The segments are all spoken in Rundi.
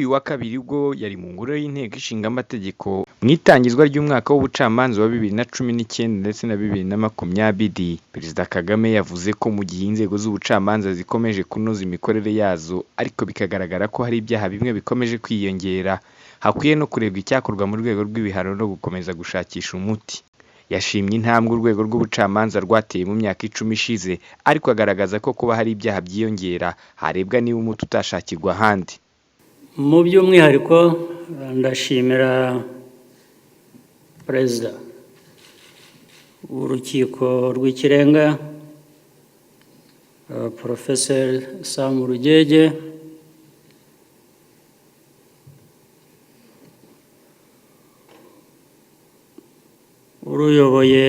uyu wa kabiri ubwo yari mu ngoro y'Inteko Ishinga Amategeko mu itangizwa ry'umwaka w'ubucamanza wa 2019 ndetse na 2020, Perezida Kagame yavuze ko mu gihe inzego z'ubucamanza zikomeje kunoza imikorere yazo ariko bikagaragara ko hari ibyaha bimwe bikomeje kwiyongera, hakwiye no kurebwa icyakorwa mu rwego rw'ibihano no gukomeza gushakisha umuti. Yashimye intambwe urwego rw'ubucamanza rwateye mu myaka 10 ishize, ariko agaragaza ko kuba hari ibyaha byiyongera harebwa niba umuti utashakirwa ahandi. Mu by'umwihariko ndashimira Perezida w'Urukiko rw'Ikirenga Porofeseri Sam Rugege, uruyoboye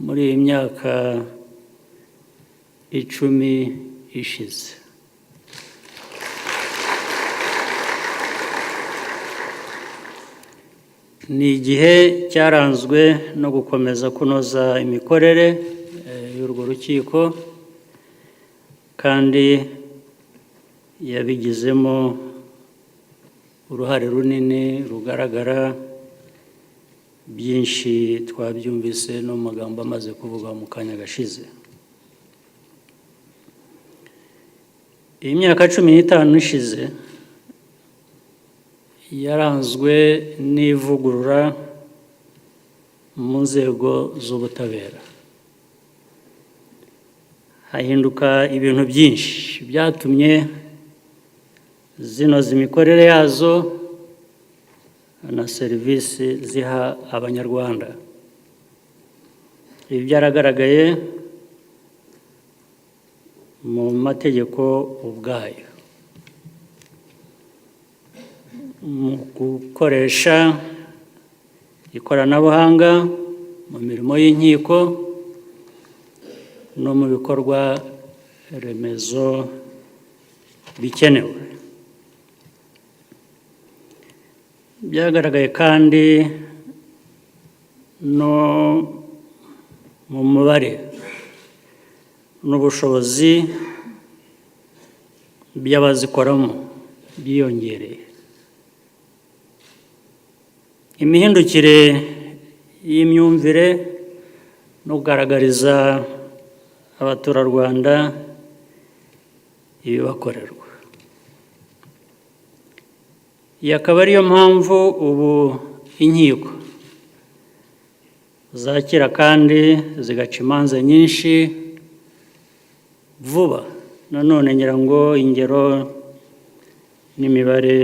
muri iyi myaka 10 ishize. Ni igihe cyaranzwe no gukomeza kunoza imikorere y'urwo rukiko, kandi yabigizemo uruhare runini rugaragara. Byinshi twabyumvise no mu magambo amaze kuvuga mu kanya gashize. Iyi myaka 15 ishize yaranzwe n'ivugurura mu nzego z'ubutabera, hahinduka ibintu byinshi byatumye zinoza imikorere yazo na serivisi ziha Abanyarwanda. Ibi byaragaragaye mu mategeko ubwayo, mu gukoresha ikoranabuhanga mu mirimo y'inkiko no mu bikorwa remezo bikenewe. Byagaragaye kandi no mu mubare n'ubushobozi by'abazikoramo byiyongereye. Imihindukire y'imyumvire no kugaragariza abaturarwanda ibibakorerwa. Iyi akaba ariyo mpamvu ubu inkiko zakira kandi zigaca imanza nyinshi vuba. Nanone ngira ngo ingero n'imibare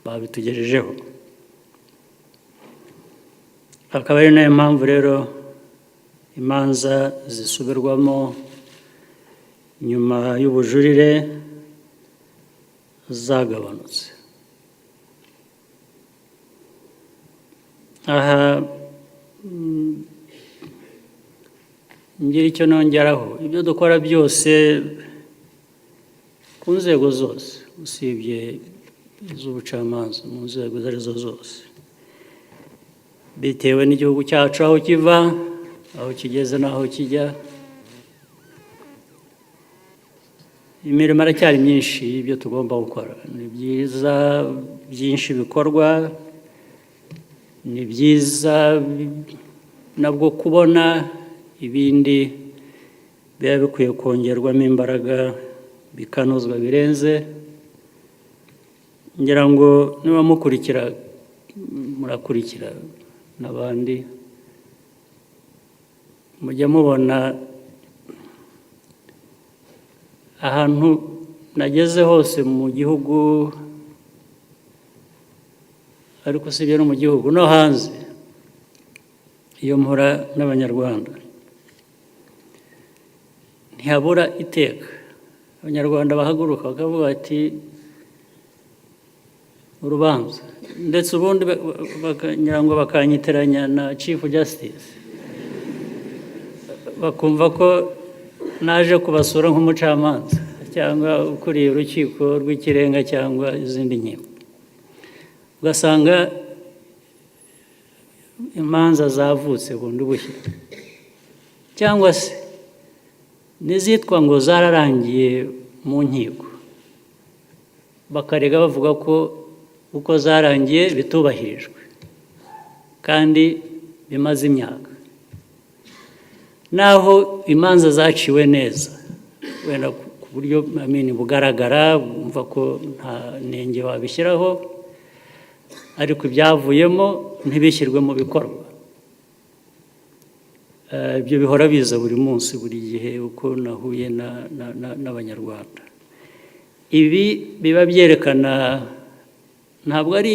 babitugejejeho. Akaba ari nayo mpamvu rero imanza zisubirwamo nyuma y'ubujurire zagabanutse. Aha ngira icyo nongeraho, ibyo dukora byose ku nzego zose usibye iz'ubucamanza, mu nzego izo arizo zose, bitewe n'igihugu cyacu aho kiva, aho kigeze n'aho kijya, imirimo aracyari myinshi y'ibyo tugomba gukora. Ni byiza byinshi bikorwa, ni byiza nabwo kubona ibindi biba bikwiye kongerwamo imbaraga bikanozwa birenze. Ngira ngo niba mukurikira, murakurikira n'abandi, mujya mubona ahantu nageze hose mu gihugu, ariko usibye no mu gihugu no hanze, iyo mpura n'Abanyarwanda ntihabura iteka Abanyarwanda bahaguruka bakavuga bati urubanza, ndetse ubundi ngira ngo bakanyitiranya na Chief Justice, bakumva ko naje kubasura nk'umucamanza cyangwa ukuriye urukiko rw'ikirenga cyangwa izindi nkiko, ugasanga imanza zavutse bundi bushya, cyangwa se n'izitwa ngo zararangiye mu nkiko Bakarega bavuga ko uko zarangiye bitubahirijwe kandi bimaze imyaka. Naho imanza zaciwe neza, wenda ku buryo, I mean, bugaragara, bumva ko nta nenge wabishyiraho, ariko ibyavuyemo ntibishyirwe mu bikorwa. Ibyo bihora biza buri munsi, buri gihe uko nahuye n'Abanyarwanda. Ibi biba byerekana ntabwo ari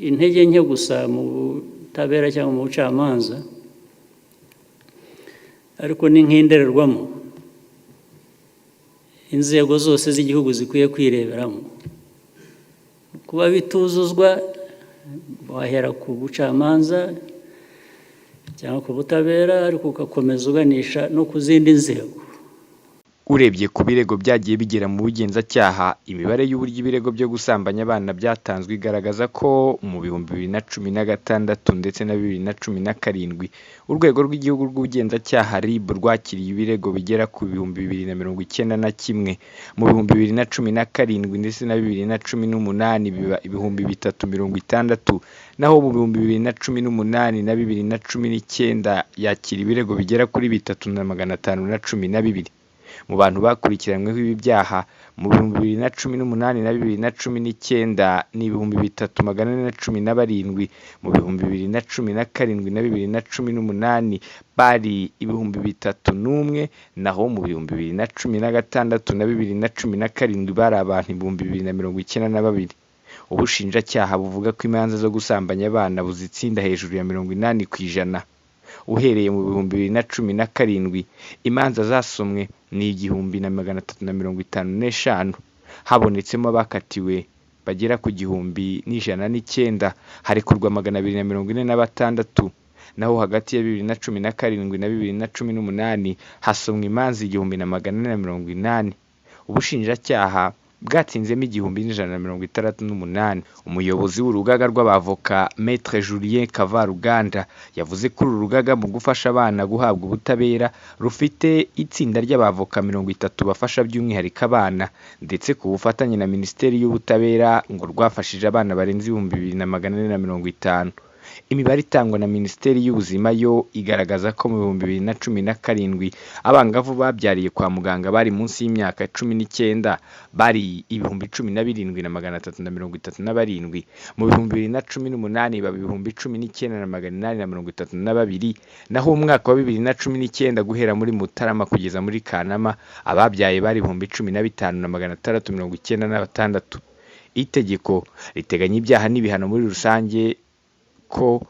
intege nke gusa mu butabera cyangwa mu bucamanza, ariko ni nk'indorerwamo inzego zose z'igihugu zikwiye kwireberamo. Kuba bituzuzwa, wahera ku bucamanza cyangwa ku butabera, ariko ugakomeza uganisha no ku zindi nzego. Urebye ku birego byagiye bigera mu bugenzacyaha, imibare y'uburyo ibirego byo gusambanya abana byatanzwe igaragaza ko mu 2016 ndetse na 2017 Urwego rw'Igihugu rw'Ubugenzacyaha RIB rwakiriye ibirego bigera ku 2091, mu 2017 ndetse na 2018 biba 3060, naho mu 2018 na 2019 yakira ibirego bigera kuri 3512. Mu bantu bakurikiranyweho ibi byaha mu 2018 na 2019 ni 3417, mu 2017 na 2018 bari 3001, naho mu 2016 na 2017 bari abantu 2092. Ubushinjacyaha buvuga ko imanza zo gusambanya abana buzitsinda hejuru ya 80%. Uhereye mu 2017 imanza zasomwe ni 1355, habonetsemo abakatiwe bagera ku 1109, harekurwa 246, naho hagati ya 2017 na 2018 hasomwa imanza 1480, ubushinjacyaha bwatsinzemo 1168. Umuyobozi w'urugaga rw'abavoka, Maître Julien Kavaruganda, yavuze ko uru rugaga mu gufasha abana guhabwa ubutabera rufite itsinda ry'abavoka 30 bafasha by'umwihariko abana, ndetse ku bufatanye na Minisiteri y'Ubutabera ngo rwafashije abana barenze 2450. Imibare itangwa na Minisiteri y'Ubuzima yo igaragaza ko mu 2017 abangavu babyariye kwa muganga bari munsi y'imyaka 19 bari 17,337, mu 2018 baba 19,832, naho umwaka wa 2019 guhera muri Mutarama kugeza muri Kanama ababyaye bari 15,696. Itegeko riteganya ibyaha n'ibihano muri rusange ko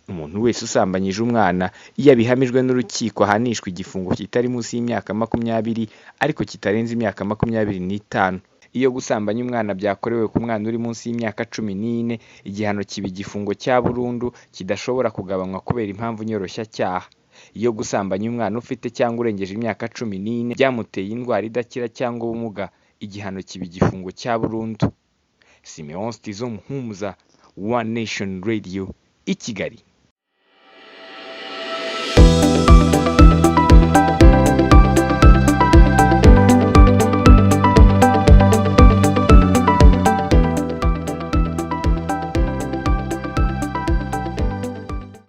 umuntu wese usambanyije umwana iyo abihamijwe n'urukiko ahanishwa igifungo kitari munsi y'imyaka 20 ariko kitarenze imyaka 25. Iyo gusambanya umwana byakorewe ku mwana uri munsi y'imyaka 14, igihano kiba igifungo cya burundu kidashobora kugabanywa kubera impamvu nyoroshyacyaha. Iyo gusambanya umwana ufite cyangwa urengeje imyaka 14 byamuteye indwara idakira cyangwa ubumuga, igihano kiba igifungo cya burundu. Simeon Stizo Muhumuza, One Nation Radio, i Kigali.